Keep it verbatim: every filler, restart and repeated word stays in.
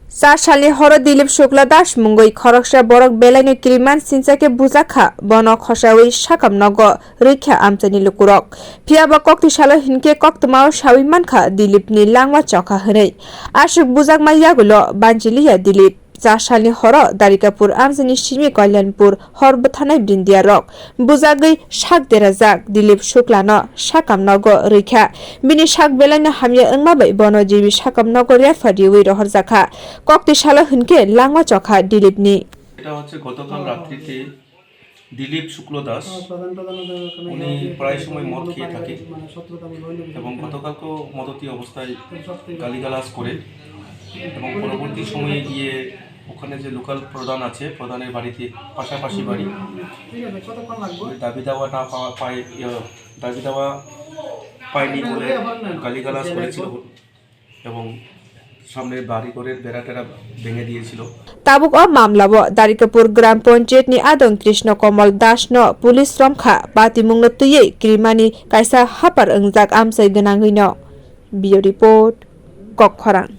Char salni horo Dilip Shukla Das mungwi khoroksa borok belaino kiriman sincha khe bujak kha, bono khosawi sakam nogo rwikha amchaini lukurok. Phiya ba kokti salo hinkhe koktwmao sawi mankha Dilipni langma chokha hwnwi. Aswk bujakma yagulo banchiliya Dilip. Char salni horo Darikapur amchaini simi Kalyanpur hor bwthanai brindiya rok bujagwi sak derajak Dilip Shuklano sakam nogo rwikha. Bini sak belaino hamya wngma bai bono jibi sakam nogo refer riwi rohorjakha. Kokti salo hinkhe langma chokha Dilipni. এটা হচ্ছে গতকাল রাত্রিতে দিলীপ শুক্ল দাস, উনি প্রায় সময় মদ খেয়ে থাকে এবং গতকালকেও মদতি অবস্থায় গালিগালাজ করে এবং পরবর্তী সময়ে গিয়ে ওখানে যে লোকাল প্রধান আছে, প্রধানের বাড়িতে, পাশাপাশি বাড়ি, ওই দাবি দাওয়া না পাওয়া, পায়, ইয়ে, দাবি দাওয়া পায়নি বলে গালিগালাজ করেছিল এবং সামনে বাড়ি ঘরের বেড়া টেরা ভেঙে দিয়েছিল। Tabuk o mamla o Darikapur Gram Panchayat ni adong Krishna Kamal Das no police romkha, patimung no twiwi kirimani kaisa hapar wngjak amchai gwnangwi no. Bureau Report, Kokkhorang.